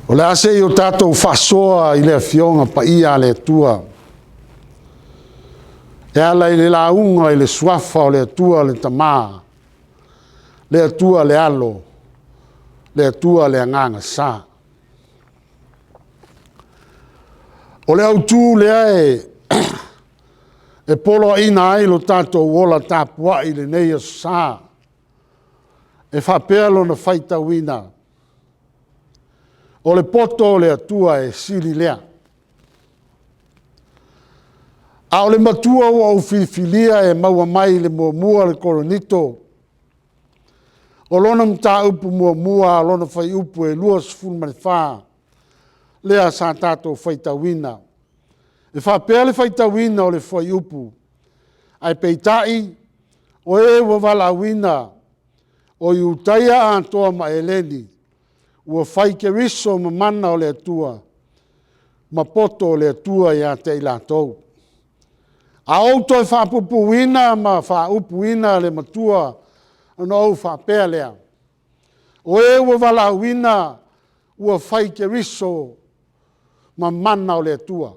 O le a se i o tatou faasoa i le Afioga Paia a le Atua e ala i le lauga i le Suafa o le Atua le Tama, le Atua le Alo, le Atua le Agaga Sa. O le autu lea e poloaiina ai lo tatou ola tapuai i lenei aso Sa, e faapea lona faitauina, o le poto o le Atua e sili lea. A o le matua ua ou filifilia e maua mai i le 1 a Korinito, o lona mataupu 1 lona fuaiupu 24, lea sa tatou faitauina. E faapea le faitauina o le fuaiupu, ae peitai o e ua valaauina, o Iutaia atoa ma Eleni, ua fai Keriso ma mana o le Atua, ma poto o le Atua ia te i latou. A ou toe faapuupuuina ma faaupuina le matua, ona ou faapea lea, o e ua valaauina ua fai Keriso ma mana o le Atua,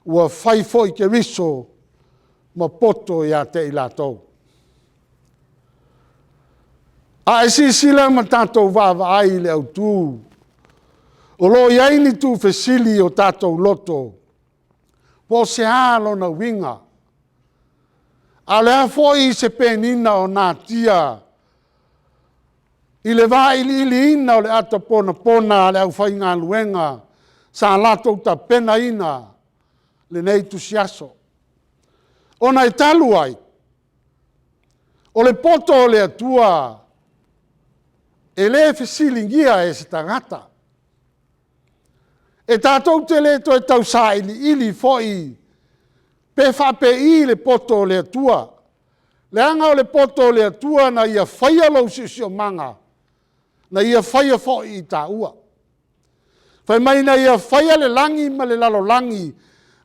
ua fai foi Keriso ma poto ia te i latou. A e silasila ma tatou vaavaai i le autu, o lo o i ai ni tuufesili i o tatou loto, po o se a lona uiga? A o le a foi se penina o natia i le vailiiliina o le ata ponapona a le aufaigaluega sa latou tapenaina lenei tusi aso. Ona e talu ai, o le poto o le Atua, e le fesiligia e se tagata. E tatou te le toe tau sailiili foi pe faapei le poto o le Atua, leaga o le poto o le Atua na Ia faia lou siosiomaga, na Ia faia foi i taua. Fai mai na Ia faia le lagi ma le lalolagi,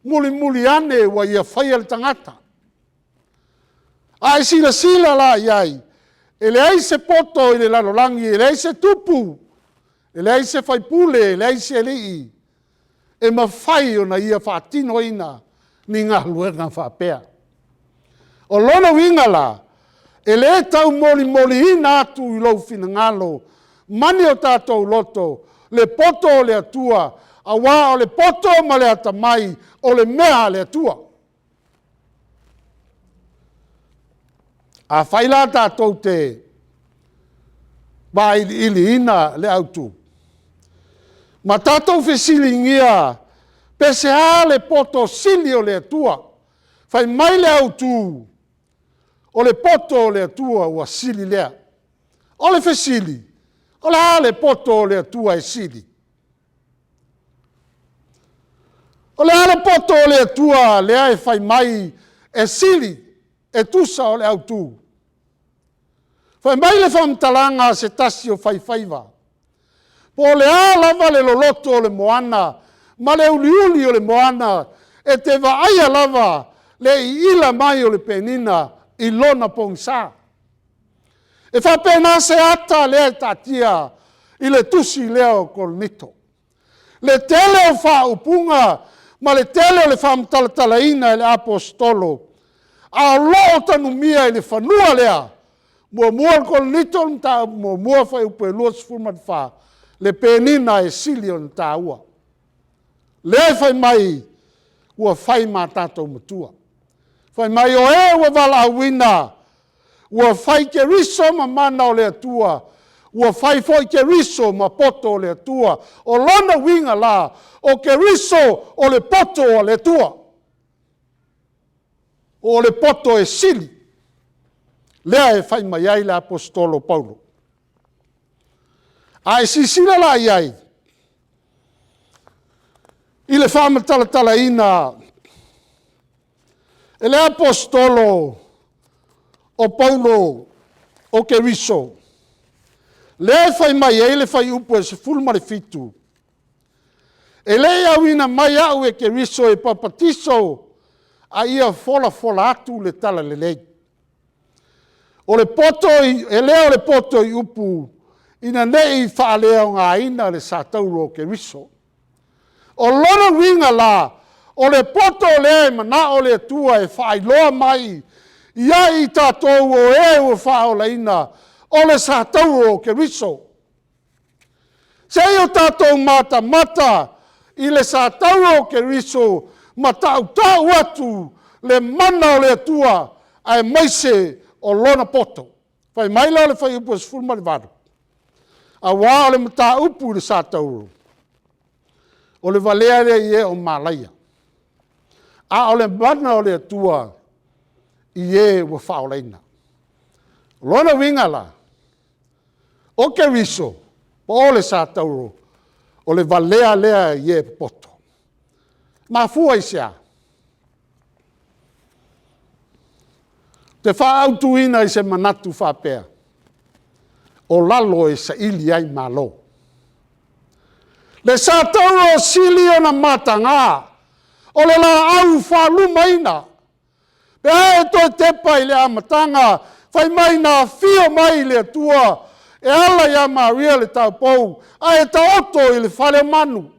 mulimuli ane ua Ia faia le tagata. A e silasila la i ai, e leai se poto i le lalolagi, e leai se tupu, e leai se faipule, e leai se alii e mafai ona ia faatinoina ni galuega faapea. O lona uiga la, e le taumolimoliina atu i lou finagalo ma ni o tatou loto le poto o le Atua, aua o le poto ma le atamai o le mea a le Atua. Afai la tatou te vailiiliina le autu, ma tatou fesiligia pe sea le poto sili o le Atua, fai mai le autu, o le poto o le Atua ua sili lea. O le fesili, o le a le poto o le Atua e sili? O le a le poto o le Atua lea e fai mai e sili e tusa o le autu? Fai mai le faamatalaga a se tasi o faifaiva, po o le a lava le loloto o le moana ma le uliuli o le moana, e te vaaia lava le iila mai o le penina i lona pogisa. E faapena se ata lea e taatia i le tusi lea o Korinito. Le tele o faaupuga ma le tele o le faamatalatalaina e le aposetolo, a o lo o tanumia i le fanua lea, 1 Korinito 1 fuaiupu 24, le penina e sili ona taua. Lea e fai mai ua fai ma tatou matua. Fai mai o e ua valaauina, ua fai Keriso ma mana o le Atua, ua fai foi Keriso ma poto o le Atua. O lona uiga la, o Keriso o le poto a le Atua. O le poto e sili, lea e fai mai ai le aposetolo o Paulo. A e silasila la i ai i le faamatalatalaina e le aposetolo o Paulo o Keriso, lea e fai mai ai le fuaiupu 17, “E le i auina mai au e Keriso e papatiso, a ia folafola atu le Talalelei.” E le o le poto i upu. ina ne i faaleaogaina le satauro o Keriso. O lona uiga la, o le poto lea e manao le Atua e faailoa mai ia i tatou o e ua faaolaina, o le satauro o Keriso. Se i o tatou matamata i le satauro o Keriso ma tautau atu le mana o le Atua aemaise o lona poto. Fai mai la o le fuaiupu 18, aua o le mataupu i le satauro, o le valea lea i e o malaia, a o le mana o le Atua i e ua faaolaina. O lona uiga la, o Keriso po o le satauro, o le valea lea i e popoto. E mafua i se a? Ou te faaautuina i se manatu faapea, o lalo e saili ai malo. Le satauro e sili ona mataga, o le laau faalumaina. Pe a e toe tepa i le amataga fai mai na afio mai le Atua e ala ia Maria le taupou ae taoto i le fale o manu.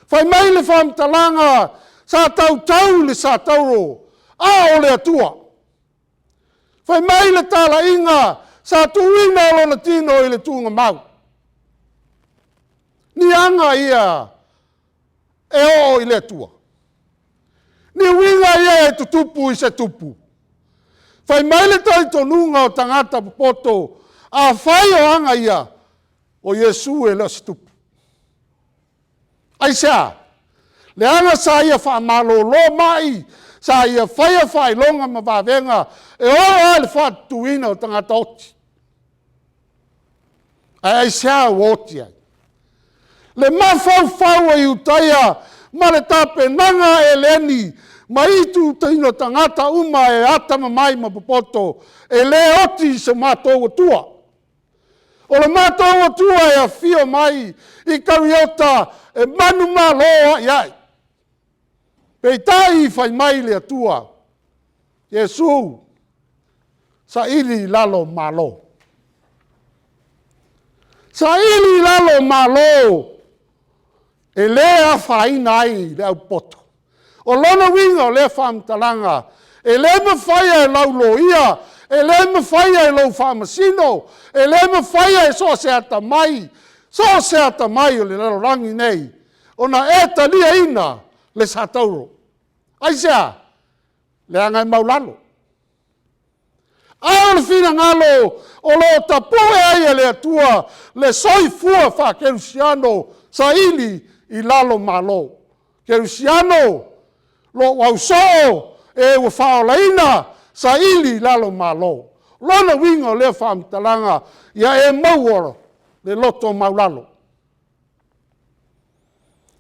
Fai mai le faamatalaga sa tautau le satauro a o le Atua. Fai mai le talaiga sa tuuina lona tino i le tuugamau. O ni aga ia e oo i le Atua? O ni uiga ia e tutupu i se tupu? Fai mai le talitonuga o tagata popoto, afai o aga ia, o Iesu e le o se tupu. Aisea? Leaga sa ia faamalolo mai, sa ia faia faailoga ma vavega e oo lava i le faatutuina o tagata oti. Ae aisea ua oti ai? Le mafaufau o Iutaia ma le tapenaga a eleni ma itutino tagata uma e atamamai ma popoto, e le oti so matou Atua. O le matou Atua e afio mai i Kariota e manumalo ai ai. Peitai fai mai le Atua, Iesu, saili i lalo o malo. Saili i lalo o malo e le afaina ai le aupopoto. O lona uiga o lea faamatalaga, e le mafaia e lau loia, e le mafaia e lou faamasino, e le mafaia e so o se atamai, so o se atamai o le lalolagi nei, ona e taliaina le satauro. Aisea? Leaga e maualalo. A o le finagalo o lo o tapue ai e le Atua le soifua faakerisiano, saili i lalo malo. Kerisiano, lou ausoo, e ua faaolaina, saili i lalo malo. O lona uiga o lea faamatalaga, ia e maua le loto maualalo.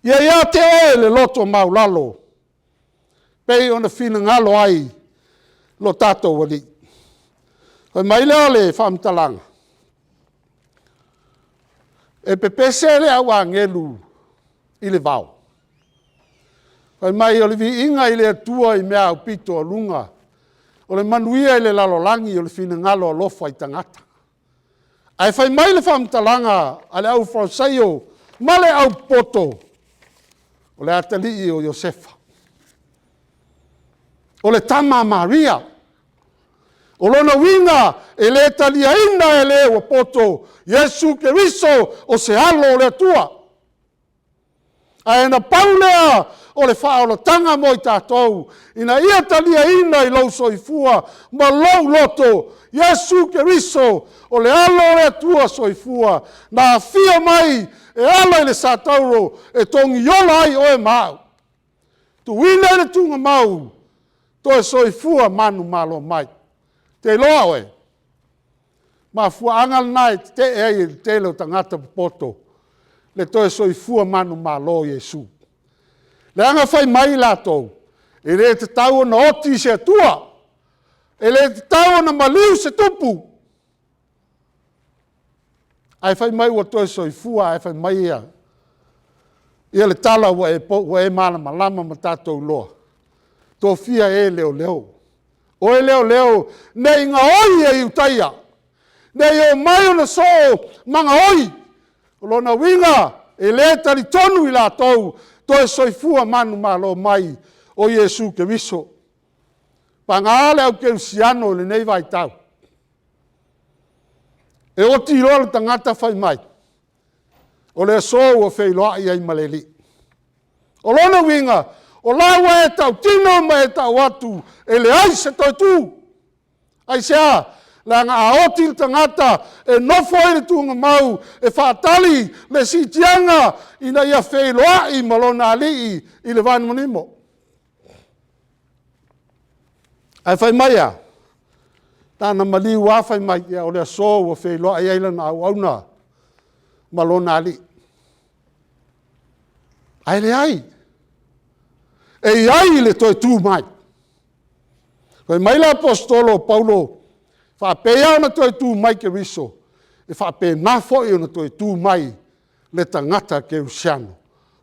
Ia ia te oe le loto maualalo, pei ona finagalo ai lo tatou Alii. Fai mai lea o le faamatalaga, e pepese le au agelu i le vao, fai mai o le viiga i le Atua i mea aupito uluga, o le manuia i le lalolagi, o le finagalo alofa i tagata. Ae fai mai le faamatalaga a le aufalesaio ma le aupopoto, o le atalii o Iosefa, o le tama a Maria. O lona uiga, e le taliaina e le ua poto Iesu Keriso o se alo o le Atua. Ae na pau lea o le faaolataga mo i tatou, ina ia taliaina i lou soifua ma lou loto Iesu Keriso o le Alo o le Atua soifua, na afio mai e ala i le satauro e togiola ai oe ma au, tuuina i le tuugamau, toe soifua manumalo mai. Ou te iloa oe, o le mafuaaga lena e tetee ai e le tele o tagata popoto le toe soifua manumalo o Iesu. Leaga fai mai latou, e le tatau ona oti se Atua, e le tatau ona maliu se Tupu, ae fai mai ua toe soifua ae fai mai ia le tala ua e malamalama ma tatou iloa, tofia e leoleo. O e leoleo ne i gaoi e Iutaia. Ne i omai ona soo magaoi. O lona uiga, e le talitonu i latou, toe soifua manumalo mai o Iesu Keriso. Paga le au kerisiano i lenei vaitau, e oti loa le tagata fai mai, o le aso ua feiloai ai ma le Alii. O lona uiga, o la ua e tautino ma e tau atu, e leai se toe tu. Aisea? Leaga a oti le tagata e nofo ai le tuugamau e faatali le siitiaga ina ia feiloai ma lona Alii i le vanimonimo. Ae fai mai e a? Na ona maliu lava fai mai, ia o le aso ua feiloai ai lana auauna ma lona Alii. Ae leai, e i ai le toe tu mai. Fai mai le aposetolo o Paulo, e faapei lava ona toe tu mai Keriso, e faapena foi ona toe tu mai le tagata kerisiano,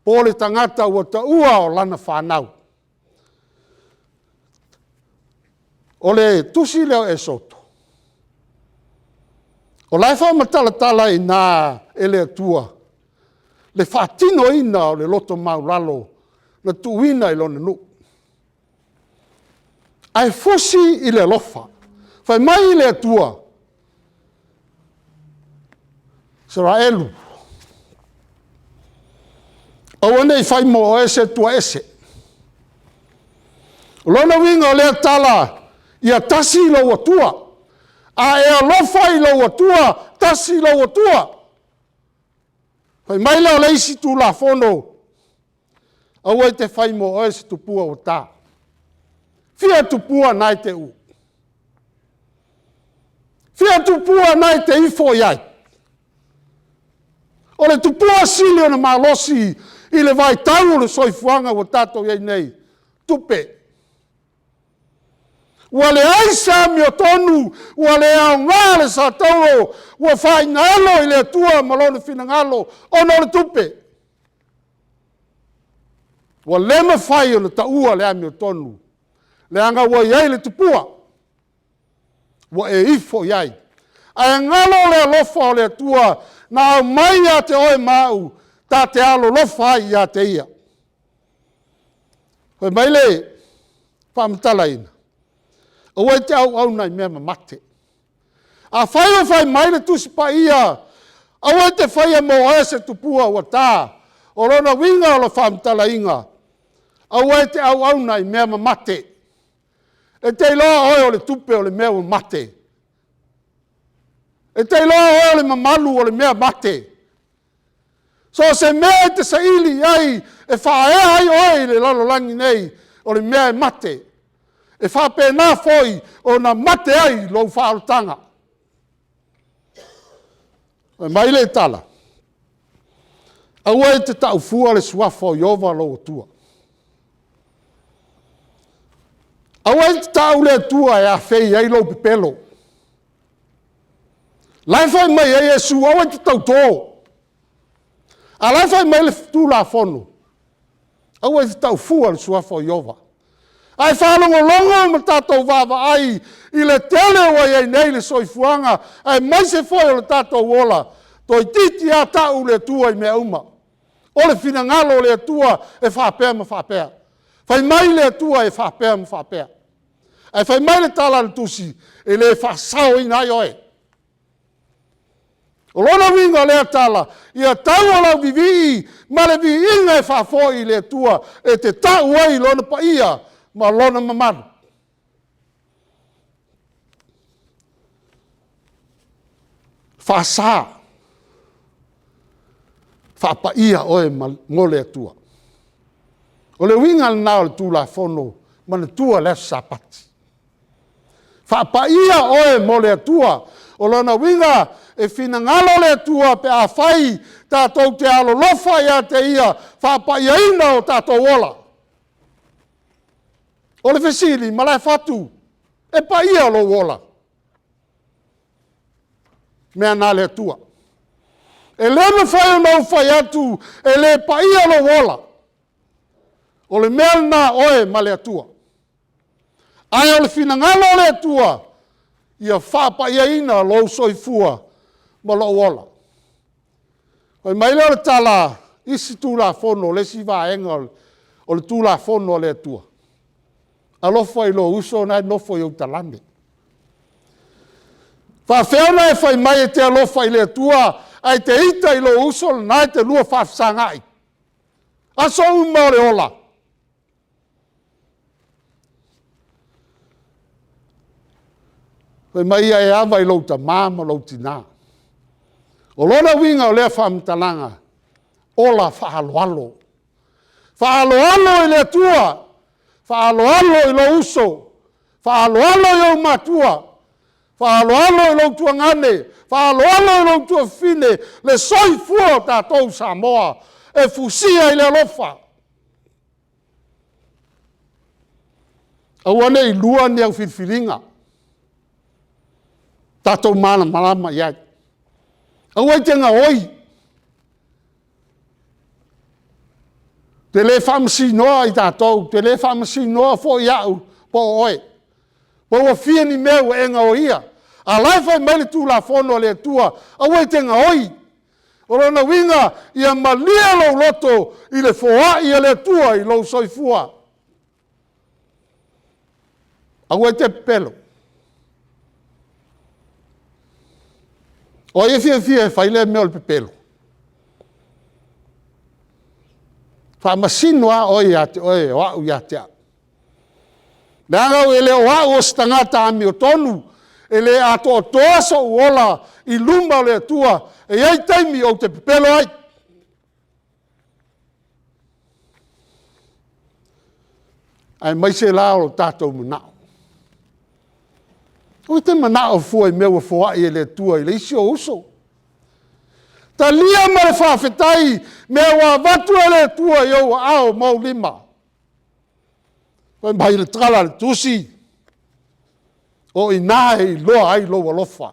po o le tagata ua taua o lana fanau. O le tusi lea o Esoto, o la e faamatalatala i ina e le Atua le faatinoina o le loto maualalo na tuuina i lona nuu. Ae fusi i le alofa, fai mai le Atua, Isaraelu, aua ne i fai mo oe se Atua ese. O lona uiga o lea tala, ia tasi lou Atua. A e alofa i lou Atua, tasi lou Atua. Fai mai lea o le isi Tulafono, aua e te fai mo oe se tupua ua ta. Fia tupua na e te uu? Fia tupua na e te ifo i ai? O le tupua sili ona malosi i le vaitau o le soifuaga ua tatou i ai nei, tupe. Ua leai se amiotonu, ua le aoga le saretauro, ua faigalo i le Atua ma Lona finagalo ona o le tupe. Ua le mafai ona taua le amiotonu, leaga ua i ai le tupua ua e ifo i ai. Ae galo le alofa o le Atua na aumai ia te oe ma au ta te alolofa ai ia te Ia. Fai mai le faamatalaina, aua e te auauna i mea mamate. Afai o fai mai le Tusi Paia, aua e te faia mo oe se tupua ua ta, o lona uiga o le faamatalaina, aua e te auauna i mea mamate. E te iloa oe o le tupe o le mea ua mate. E te iloa oe o le mamalu o le mea mate. So o se mea e te saili i ai e faaea ai oe i le lalolagi nei, o le mea e mate. E faapena foi ona mate ai lou faaolataga. Fai mai le tala, aua e te tau fua le suafa o Ieova lou Atua. Aua e te tau le Atua e afei ai lou pepelo. O la e fai mai ai Iesu, aua e te tauto. A o la e fai mai le Tulafono, aua e te tau fua le suafa o Ieova. Ae faalogologo ma tatou vaavaai i le tele ua i ai nei le soifuaga aemaise foi o le tatou ola, toeitiiti lava tau le Atua i mea uma. O le finagalo o le Atua e faapea ma faapea. Fai mai le Atua e faapea ma faapea. Ae fai mai le tala a le Tusi, e le faasaoina ai oe. O lona uiga o lea tala, ia tau lau vivii ma le viiga e faafoi i le Atua e te tau ai Lona paia ma Lona mamalu. Faasa, faapaia oe mo le Atua. O le uiga lena o le Tulafono, manatua le aso Sapati. Faapaia oe mo le Atua. O lona uiga, e finagalo le Atua pe afai tatou te alolofa ia te Ia, faapaiaina o tatou ola. O le fesili, Malaefatu, e paia lou ola? O le mea lena a le Atua. E le mafai ona ou fai atu e le paia lou ola. O le mea lena a oe ma le Atua. Ae o le finagalo o le Atua, Ia faapaiaina lou soifua ma lou ola. Fai mai lea o le tala, isi Tulafono, le isi vaega o le Tulafono a le Atua, alofa i lou uso la e nofo i ou talane. E faapefea ona e fai mai e te alofa i le Atua ae te ita i lou uso lena e te lua faafesagai? Aso uma o le ola. Fai mai ia e ava i lou tama ma lou tina. O lona uiga o lea faamatalaga, ola faaaloalo. Faaaloalo i le Atua, faaaloalo i lou uso, faaaloalo i ou matua, faaaloalo i lou tuagane, faaaloalo i lou tuafafine, le soifua o tatou Samoa e fusia i le alofa. Aua ne i lua ni au filifiliga, tatou malamalama i ai. Aua e te gaoi, ou te le faamasinoa i tatou, ou te le faamasinoa foi au po o oe. Po ua fia ni mea ua e gaoia, a o la e fai mai le Tulafono a le Atua, aua e te gaoi. O lona uiga, ia malie lou loto i le foai a le Atua i lou soifua. Aua e te pepelo. O ai e fiafia e fai lea mea o le pepelo? Faamasino lava oe ia te oe, o au ia te au. Leaga e le o au o se tagata amiotonu, e le atoatoa sou ola i luma o le Atua, e i ai taimi ou te pepelo ai. Aemaise la o tatou manao. Aua e te manao fua i mea ua foai e le Atua i le isi ou uso. Talia ma le faafetai mea ua avatu e le Atua i ou aao ma ou lima. Fai mai le tala a le tusi, o i ina e iloa ai lou alofa.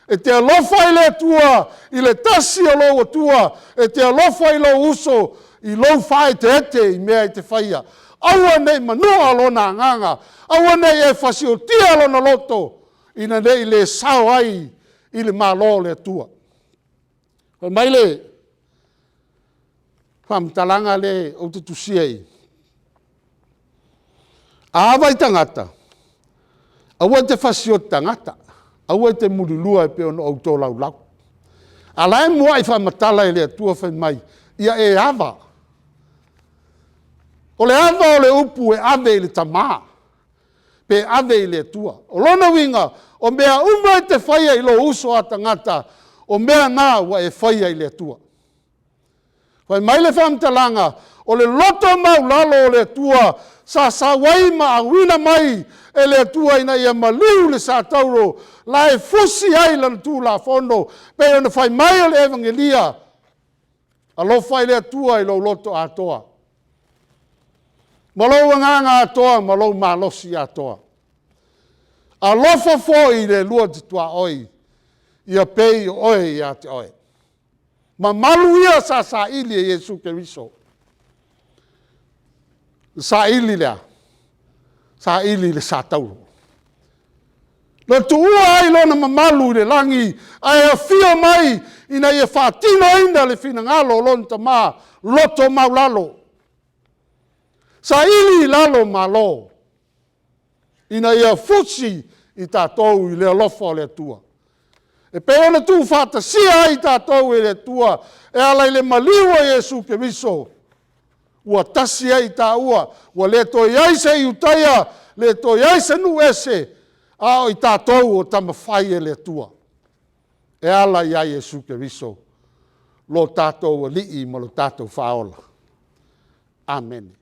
E te alofa i le Atua i le tasi o lou Atua, e te alofa i lou uso i lou faaeteete i mea e te faia. Aua ne i manua lona agaga, aua ne i e fasiotia lona loto, ina ne i le sao ai i le Malo o le Atua. Fai mai le faamatalaga lea ou te tusia i i, a ava i tagata, aua e te fasioti tagata, aua e te mulilua e pei ona ou tolaulau. A o la e muai faamatala e le Atua fai mai, ia e ava. O le ava o le upu e ave i le tama, pe ave i le Atua. O lona uiga, o mea uma e te faia i lou uso a tagata, o mea na ua e faia i le Atua. Fai mai le faamatalaga, o le loto maualalo o le Atua sa sau ai ma auina mai e le Atua ina ia maliu le sa tauro, la e fusi ai lana Tulafono, pei ona fai mai o le Evagelia, alofa i le Atua i lou loto atoa, ma lou agaga atoa ma lou malosi atoa. Alofa foi i le lua te tuaoi, ia pei o oe ia te oe. Mamalu ia sa saili e Iesu Keriso. Na saili i le a? Saili i le sa tauro. Na tuua ai lona mamalu i le lagi ae afio mai ina ia faatinoina le finagalo o lona Tama loto maualalo. Saili i lalo malo ina ia fusi i tatou i le alofa o le Atua. E pei ona tuufaatasia ai tatou e le Atua e ala i le maliu o Iesu Keriso, ua tasi ai taua, ua le toe i ai se Iutaia, le toe i ai se nuu ese, a o i tatou o tama fai a le Atua e ala ia Iesu Keriso lo tatou Alii ma lo tatou Faaola. Amene.